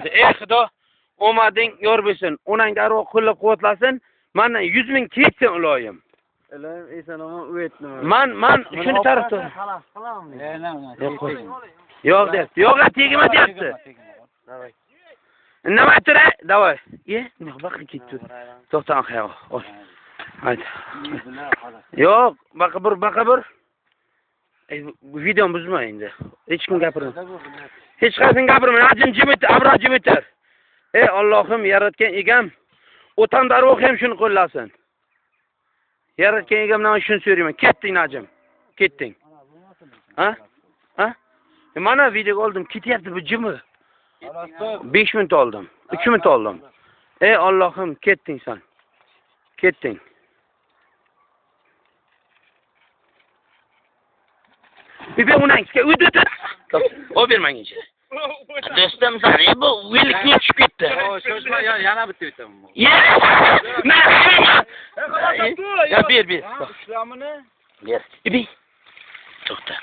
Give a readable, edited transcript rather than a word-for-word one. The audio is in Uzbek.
Bo'ldi. Ey Xudo, omading yor bo'lsin. Onang arvoh qo'llab-quvvatlasin. Mana 100 ming ketsin iloyim. Iloyim eson omon o'tdi. Man shuni tarafdor. Xalos qilaman. Yo'q deyapti. Yo'q, tegma deyapti. Nima aytdi? Davay. Ye, nima baqa ketdi. To'xta, aka, ol. Haydi. Yo'q, baqa bir, baqa bir. Videoni buzma endi. Hech kim gapirma. Hech qaysini gapirma. Najim jim et, Abror jim etar. Ey Allohim, yaratgan egam, o'tam darvoq ham shuni qo'llasin. Yaratgan egamdan shuni so'rayman. Ketding Najim. Ketding. Ha? Ha? Mana videoga oldim, ketyapti bu jimi. 5 minut oldim, 3 minut oldim. Ey Allohim, ketding sen. Ketding. Bir unangga o'tdi. O bermang ichi. Do'stim sen, bu velikni tushib ketdi. Shoshma, yana bitta o'taman. Ya ber, ber. Ushlamini Ber. Ibi. To'xta.